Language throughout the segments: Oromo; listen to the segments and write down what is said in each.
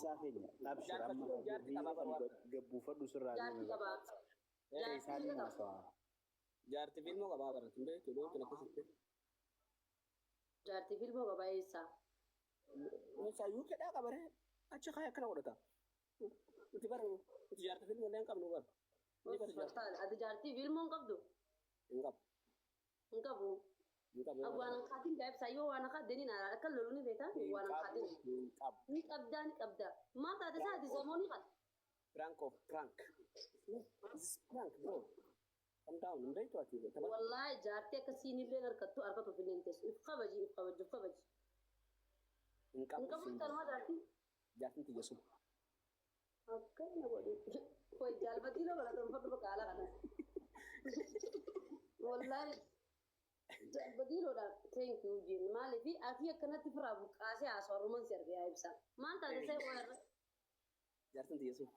Ibsaa keenya abshir amma Jaarfatiiloon jaarti miira qabaa kan barbaada. gabbuufadhu sirraa Jaartii deeme qabaa. bakka. Jaartii Isaan meeqa qaba? haasawaa. Jaarti filmoo qabaa baratu hin beektu beektu akkasitti. Jaartii filmoo qabaa eessaa? Eessaa yuukedhaa qabaree achi kaayee akkana godhata. Nuti bara nuti jaarti filmoo illee hin qabnu bara. Inni bara jaarti Fataan ati jaartii filmoo hin qabdu? hin qabu. Hin qabu. Hin qabu. Waan hin kaatin gaa ibsaa yoo waan kaadde ni akka loluu ni beektaa Hin waan hin qabu. kaatin. Hin qabu. Ni qabdaa ni qabdaa. Maal taate isaa ati sammuu ni qabda. Prank of prank. This is prank, bro. Calm down. Hin beektu ati. Tapha. Wallaahi jaartii akkasiin illee harkattu harkatu ofiillee hin teessu. If kabaji, if kabaju, if kabaji. Hin Hin qabu. qabu tanumaa jaartii. Jaartiin tiyya sun. Akkana godhu. Koi jaalbatii loo galatoonfadhu bakka haala kana. Wallaahi jaalbatii loodhaan thank you jeen maaliif ati akkanatti firaa buqqaasee haasawaa ruman si arge yaa ibsa. Maal taate see waa irra. Jaartiin tiyya sun.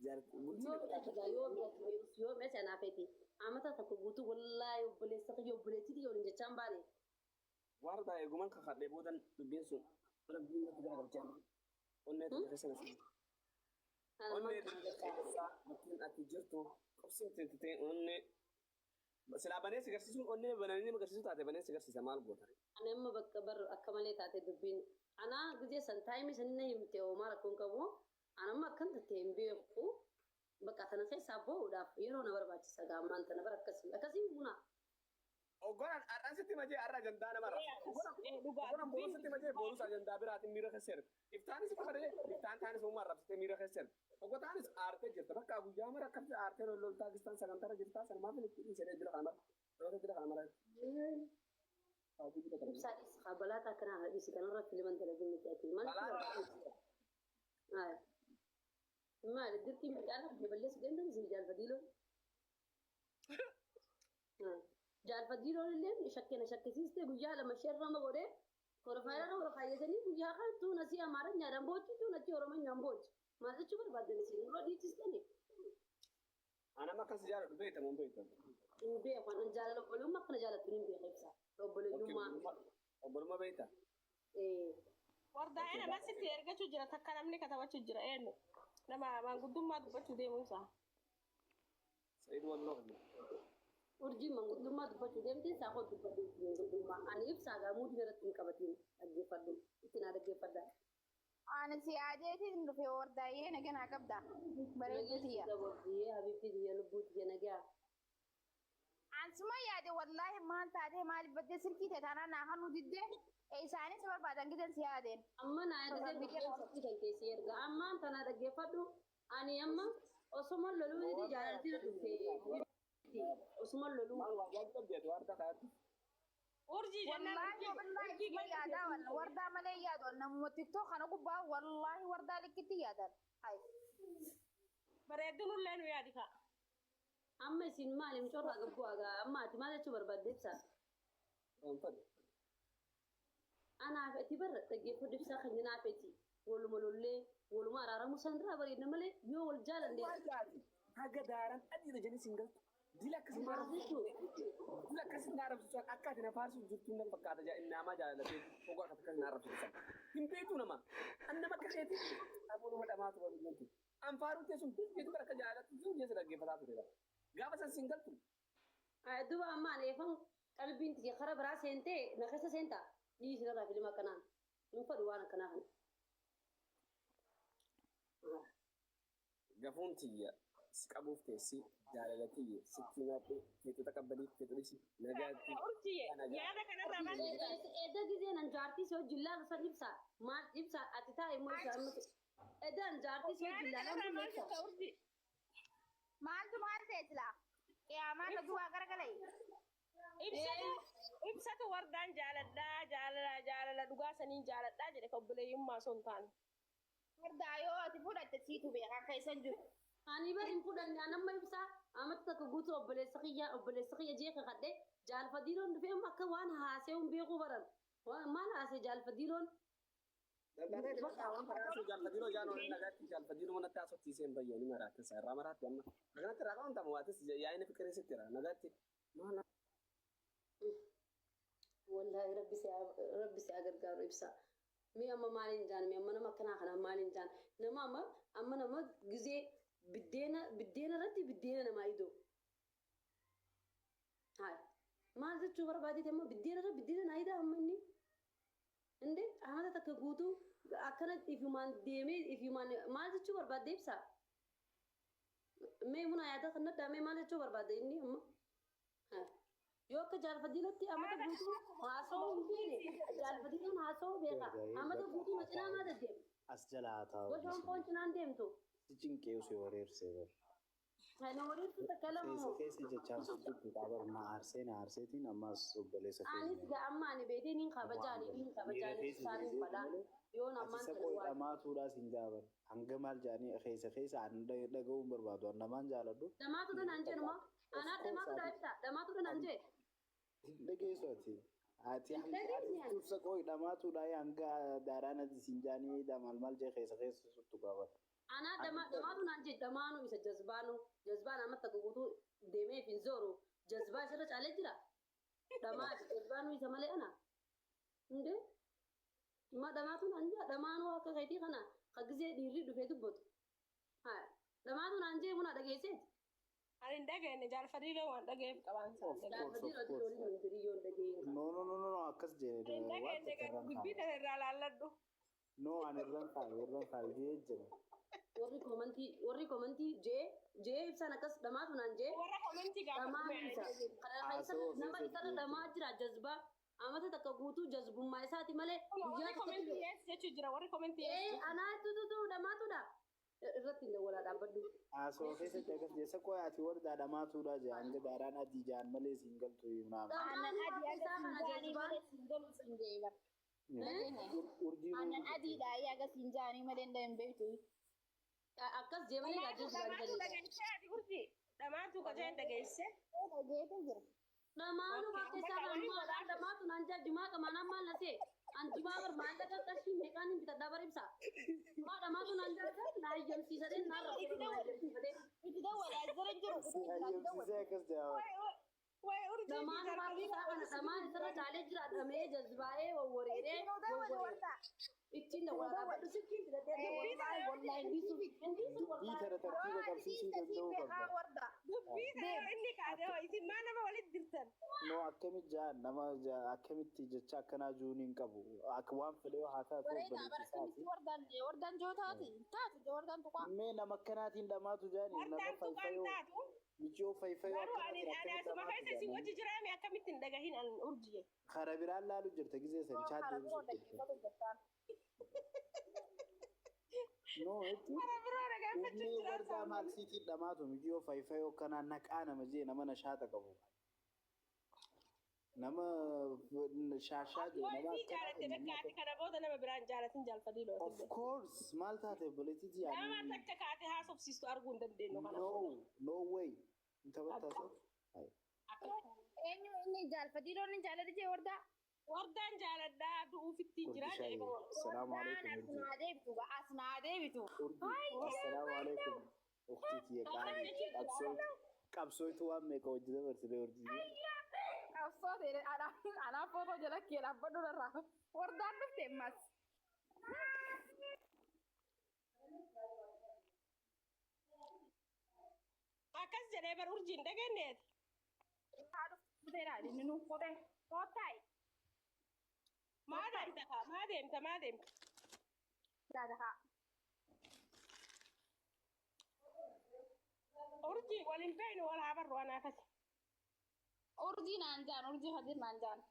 Jaartiin bultii Yoo mi'ati gaa yoo mi'ati yoo mi'ati anaa feeti. Amata tokko guutuu wallaahi obboleessa kiyya obboleettii kiyya waliin jechaan baane. Warra eeguman kakadhee boodan dubbiin sun rabbiin natti garagalchaa. Onnee tiyya keessa na seente. Onnee tiyya keessa bakkiin ati jirtu qobsiin titee onnee silaa banee si garsiisuun onnee bananii nama garsiisuu taate banee si garsiisa maal goota? Ani amma bakka bar akka malee taate dubbiin. Anaa gizee san time san na himte oomaa rakkoon qabu. Ani amma akkan tatte hin beeku. Bakka tana keessaa bahuudhaaf yeroo na barbaachisa gaammaan tana bara akkasii. Akkasii muna. Oggonaan har'aan sitti majee har'a ajandaa nama rasa. Dhugaa Oggonaan boru dubbiin sitti majee borus ajandaa biraatiin miira keessa erga. Iftaanis qofa iftaan taanis uumaa arrabsitee miira keessa erga. Oggotaanis aartee jirta. Bakka guyyaa mara akkamitti aartee loltaa gistaan sagantaarra jirtaa sanumaaf itti dhiisee jira kana mara. Dhaloota jira kana mara. Ibsaadhis balaa akkanaa dhiisi kanarra filiman dalagin miti ati. Maal Balaa maali dirqii midhaan daballeessu deemtan isin jaalfadiiloon. Jaalfadiiloon illee shakkina shakkisiistee guyyaa 2 sheerrama godhee profile irra wal kaayyatanii guyyaa kan tuun asii amaaranyaan boochi tuun achii oromanyaan boochi. Maal jechuu barbaaddan isin yeroo dhiichistanii? Anama akkas jaaladhu beekta moo hin beektan? Hin beeku an jaalala obbolummaa akkana jaalattu hin beeku ibsa. Obboleeyyummaa. Obbolummaa beekta? Ee. Wardaa'ee nama sitti ergachuu jira takka namni katabachuu jira eenyu nama maanguddummaa dubbachuu deemuu isaa. Sa'iid Walloo. Urjiin manguddummaa dubbachuu deemtee isaa koo dubbadhu manguddummaa. Ani ibsaa gaa muudii irratti hin qabatiin dhaggeeffadhu. Itti naa dhaggeeffadha. Ani si yaadeetiin dhufe wardaa'ee naganaa qabda. Bareedduu tiyya. Gabaabbiyyee habibti tiyya lubbuu tiyya nagaa. Ansuma yaade wallaahi maal taatee maaliif baddee silkii ta'e taanaan naa hannu diddee isaanis barbaadan gidan si yaadeen. Amma naa yaadee bilbilaa kan keessi erga ammaan tana dhaggeeffadhu. Ani amma osuma loluu dide jaalalti na dhufe. Osuma loluu. Maal waa jaajii qabdi ati waardaa kaayattu? Urjii jennaan Wallaahi urjii wallaahi urjii isuma yaadaa walla wardaa malee yaadu namuma TikTok kana gubbaa wallaahi wardaa likkitti yaadan. Hai. Bareedduun ullee nu yaadi kaa. Amma isin maali mucorraa gabbuu agaa amma ati maal jechuu barbaadde ibsaa? Gaanfadhu. Anaaf ati barra dhaggeeffadhu ibsaa kan naaf ati waluma lollee waluma araaramu san irraa bareedna malee yoo wal jaalanne. Maal taati? Haga daaran adiidha jedhee siin galtu. Dila akkasii Maal jechuu? Dila akkasii na arrabsiisu akka ati na faarsuuf jirtu nan fakkaata jaa inni namaa jaalatee oguu akka akkasii na arrabsiisu. Hin beektu nama. An nama akka keetii aboo nama dhamaatu balu jirtu. An faaruu teessuun jeetu bara akka jaalatu sun jeessa dhaggeeffataa ture. Gaafa san siin galtu. Duuba amma ani eefan qalbiin tiyya kara biraa seentee na keessa seentaa dhiisi narraa filima akkanaan hin fadhu waan akkanaa kana. Gafuun tiyya si qabuuf teessi jaalala tiyya sitti nyaadhe feetu taqabbalii feetu dhisi nagaatti. Urjii yaada kanarraa maal Edda gizeen an jaartii si wajjin laalu san ibsa maal ibsa ati taa'e immoo ibsa amma edda an jaartii si wajjin yaada laalu kanarraa amma maal ibsa. jetta urjii? Maaltu maal ta'e silaa? Qiyaamaan na duwwaa garagalee. Ibsatu ibsatu wardaan jaaladhaa jaalala jaalala dhugaa saniin jaaladhaa jedhe kan obboleeyyummaa osoo hin taane. Wardaa yoo ati fudhatte siitu beekaa keessa hin jiru. Ani bar hin fudhanne an amma ibsaa amata tokko guutuu obboleessa kiyya jee kakadhe jaalfadiiloon dhufee amma akka waan haasee hin beekuu baran maal haasee jaalfadiiloon. Danda'ee bakka waan faraasuu jaalfadiiroo jaan olin nagaatti jaalfadiiroo manatti haasofsiisee hin bayyoo ni maraatti isa irraa maraatti amma. Kanatti irraa qaban tamu waatis yaa'ina fikirii sitti jira nagaatti. Maal Wallaahi rabbi si haa gargaaru ibsaa. Mee amma maaliin jaan, mee amma nama akkanaa kana maaliin jaan? Nama amma nama gizee biddeena biddeena irratti biddeena namaa idoo. Haa, maal jechuu barbaadeeti amma biddeena irra biddeena naa idaa amma inni? Inde amata takka guutuu akkana ifumaan deemee ifumaan maal jechuu barbaadde ibsaa? Mee muna yaada kan naddaa, mee maal jechuu barbaadde inni amma? Haa. Yoo akka jaalfadiilatti amata guutuu haasawuu hin beekne, jaalfadiiloon haasawuu beeka. Amata guutuu na cinaa maa deddeema? As jala haa taa'u. Goshoon foon cinaan deemtu. Si cinqee si wareersee bar. Kana walitti takka lama Keessa moo? keessa jechaan si dubbi qaba na aarsee na aarseetiin ammas obboleessa Anis keenya. gaa amma ani beetee niin kabajaani niin Miira kabajaani keessa isaaniin deebi'ee fadhaa. malee Yoon ati ammaan isa tana waa. qoy dhamaatuudhaas hin jaaban. Hanga maal jaanii keessa keessa an dhaga'uu hin barbaadu. An namaan jaaladhu. Dhamaatu dhanaan jee numa. Of Anaa course dhamaatu dha ati ibsa. Dhamaatu dhanaan jee. hin dhageessu ati. Ati Hin hanga ati dhageenye ani. dursa qoy dhamaatuudhaa hanga daaraan ati siin jaanii maal maal jee keessa keessa suttu qaban. Anaa dhamaatu naan jee, dhamaanu isa jazbaanu. Jazbaan amma takka guutuu deemee hin zooru. Jazbaa isarra caalee jira. Dhamaa fi jazbaanu isa malee ana. Hundee. Ma dhamaatu naan jee, dhamaanuu akka keetii kana ka gizee dhiirri dhufee dubbatu. Haa. Dhamaatu naan jee, muna dhageesseeti. Ani hin dhageenye, jaalfadiiloo waan dhageef qabaan Of isaan course, Jaalfadii of irratti course. waliin hin hiriyyoon dhageenye. No, no, no, no, no, akkas Ani hin jedhe waan dhageenye, takka garuu irraan dubbii kaa'e. tana irraa laalladhu. No, ani irraan kaa'e, irraan kaa'e jee jira. Warri commentii jee jee ibsaan akkas dhamaatu naan jee. Warra commentii gaafatu Dhamaan mee isa. ani. Kana isa Haasawoo nama keessa isarra jee dhamaa jira. jira jazbaa. Amata takka guutuu jazbummaa isaati malee guyyaa Warri tokkotti. commentii yes jechuu jira, warri commentii yes Ee, jechuu. anaa tututu dhamaatudha. Irratti hin dawwalaa dhaabbadhu. Haasawoo keessatti akkas jee isa qoy ati wardaa dhamaatuudha jee hanga daaraan adii jaan malee siin galtu naam. Aannan Dhamaanu adii akka isaa aga kana siin jaanii jazbaan. malee siin galu siin jee bar. Dhageenye. Urjii Aannan adiidha aga siin jaanii malee hin beektu. Akkas jee malee Dhamaatu jazbaan dhamaatu jalisa. dhageessee ati urji. Dhamaatu qoceen dhageesse. Dhageetu jira. Dhamaanu Okay. bakka isaa Bakka kana waliin maal godhaa. dhamaatu naan jaa jimaa qamaan maal nasee. An jimaa bar maallaqa qarshii meeqaan hin bitadhaa bar ibsa. Maa dhamaatu naan jaa naa eeyyamsiisadhee naa Itti rakkoo naa dawwali. eeyyamsiisadhee. Itti dawwali as jala hin jiru. Si hayyamsiisee akkas jaa. Wayi urjii fi Dhamaanu bakka jaalfadii isaa kana dhamaan isarra caalee jira, dhamee jazbaa'ee wawwareeree Itti nu dawwali wawwareere. warda. Ittiin dawwalaa dhaabbadhu, silkiin filadhee Dubbii tana wallaahi wallaahi hin dhiisu hin dhiisu Dubbii wallaahi. tana tartiiba Yoo ati qabsiisuu dhiiste siin danda'uu beekaa qabda. warda. Dubbii tana yoo inni kaate hoo isin maa nama walitti dirtan? No, akkamitti jaan nama akkamitti jecha akkanaa juun hin qabu. Akka waan fedhe haa taatu Bareedaa obboleessi bara isaati. akkamitti wardaan wardaan joo taati taatu wardaan tuqaa. Mee nama akkanaatiin dhamaatu jaani nama Wardaan tuqaan fayfayoo taatu. michiyoo fayfayoo Garuu ani akkanaatiin ani akkamitti asuma dhamaatu keessa isin jaani. wajji jiraame akkamitti hin dhagahin an urjiye. Kara biraan laalu jirta gizee sani Yoo chat kara biroo deebisuu jirta. dhaggeeffatu jirtaan. No, jechuun Kara biroo dhaggeeffachuu mee jiraan wardaa sammuu. maal siitiin dhamaatu michiyoo fayfayoo akkanaa naqaa nama jee nama nashaata qabu. Nama shaashaa Ati jiru yoo nama isii jaalatte akkanaatiin bakka namni ati kana booda nama biraan jaalatin jaalfadii Of lootillee. course, maal taate obboleettii Nama yaani takka kaate haasofsiistu arguu hin dandeenyu kana No, booda. no way. Hin taphattaasa? Eenyu inni jaalfadiiloon hin jaalladhi jee wardaa. Wardaan jaaladhaa du'uuf ittiin jiraa jedhe Urjii bara. Salaamu Wardaan alaikum as urjii. naa deebitu as naa deebitu. Urjii. Assalaamu alaikum. Uktii tiyya qaali. Qabsoo qabsootu waan meeqa hojii dabarsite urjii. Qabsoo ta'e anaa footoo jala kee dhaabbadhu irraa. Wardaan dhufte ammas. Akkas jedhee bar urjiin dhageenyeeti. Haa dhufte inni nuuf kote. Koottaay. Maa deemta kaa? Maa deemta? Maa deemta? Yaada haa. Urjii waliin beeknu wal haa barru anaafati. Urjii naan jaan, urjii hadir naan jaan.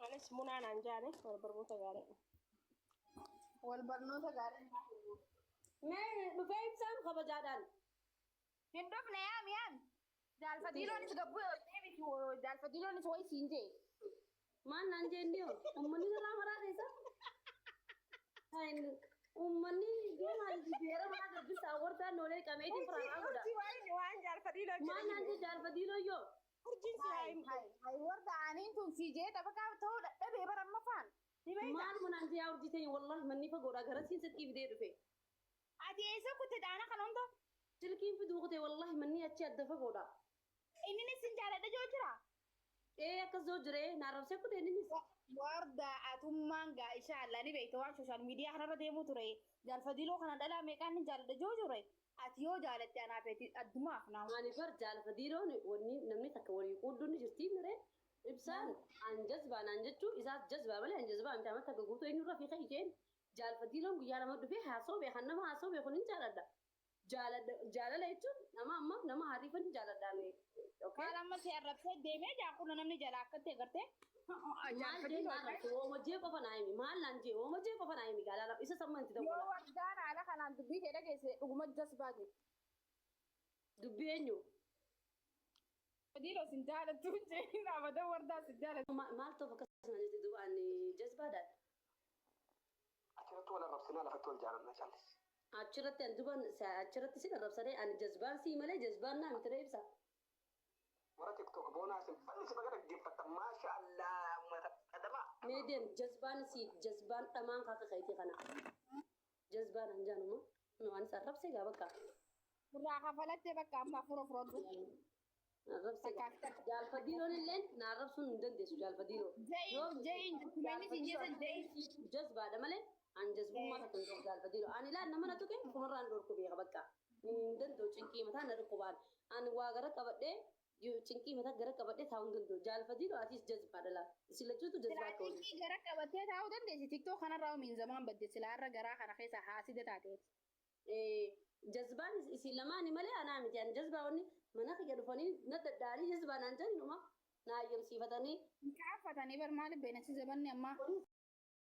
Anis munaa naan jaane wal barnoota gaarii. Wal barnoota gaarii. Mee dhufee ibsaan kabajaadhaan. Hin dhufne, yaami yaami. Jaalfadiiloonis gabbuu deebitu, jaalfadiiloonis wayi siin jee. Maal naan jee hoo? Uummanni narraa maraa keessa? Uummanni deemaa seera maraa gabbisaa wardaan noolee qameetiin firaa godha. Urjii waan waan jaalfadhiiloo Maal naan jedhe. jee jaalfadiiloo yoo? Urjiin si haa himtu. Hai hai warda aniin tun sii jee tapha ta'uu dadhabee bara amma faan. Ni beekta. Maal manaan jee yaa urjii teenya, wallahi manni fagoodha garasiin silkii fidee dhufe. Ati eessa kutte daana kan hunda? Silkiin fiduu kute, wallahi manni achi adda fagoodha. Inni sin jaaladha joo jira. Ee, akkas joo jiree naarrabsee kute innis. Warda atummaa. Dhugumaan gaa insha Allah ni beekta waan social media kanarra deemuu ture. Jaalfadiiloo kana dhalaa meeqaan ni jaaladha joo ture. Ati yoo jaalatte anaaf ati addumaaf naa. Ani bar jaalfadiiloon wanni namni takka walii quudduun ni jirtii miree. Ibsaan an jazbaa naan jechuu isaas jazbaa malee an jazbaa miti amma takka guutuu eenyurra fiixa isheen jaalfadiiloon guyyaa lama dhufee haasoo beekan nama haasoo beekun hin jaaladha. Jaaladha jaalala jechuun nama amma nama hariifan hin jaaladha ani. Okay? Maal amma si arrabsee deemee jaakuno namni jalaa akkatti agartee. Maal jee Jaalfadiiloo naan arrabse wooma jee qofa naa himi maal naan jee wooma jee qofa naa himi gaalaa isa samma itti Yoo dawwala. wardaan haala kanaan dubbii kee dhageesse dhuguma jazbaa jedhu. Dubbii eenyu? Fadiiloo sin jaalattu jeen abadan wardaa sin jaalattu. Maal ta'uuf akkas naan jette duuba ani jazbaadhaan. Achirratti wal arrabsinaa lafatti wal jaalannaa caallis. Achirratti ani duuba achirratti sin arrabsanii ani jazbaan sii malee jazbaan naa miti ibsa. Warra TikTok boonaa isin fanni si baga dhaggeeffatta maasha Allah uummata qadamaa. Mee deem jazbaan sii jazbaan dhamaan kaka keetii kana. Jazbaan an jaanuma. Nu anis arrabsee gaa bakka. Irraa kafalattee bakka amma afura furadhu. Arrabsee gaa. Jaalfadiiloon illee na arrabsuun hin dandeessu jaalfadiiloo. Ja'iin ja'iin jettumeenni siin jeessan ja'iin. Jazbaadha malee an jazbummaa takka hin qabu jaalfadiiloo. Ani laan nama na tuqe kumarraan dhorku beeka bakka. Hin danda'u cinqii mataa na dhukkubaan. Ani waa gara qabadhee cinqii mataa gara qabadhee taa'uu hin danda'u. Jaalfadiiloo atis jazbaadha laa. Isin lachuutu jazbaa Silaa akka waliin. cinqii gara qabattee taa'uu dandeessi. TikTok kanarraa umiin zamaan badde silaa irra garaa kana keessa haasida taateeti. Jazbaan isin lamaani malee anaa miti. Ani jazbaa wanni mana kiyya dhufanii na dadhaanii jazbaa naan jedhanuma na ayyamsiifatanii. Kaafatanii bar maaliif beenasi zamanni ammaa.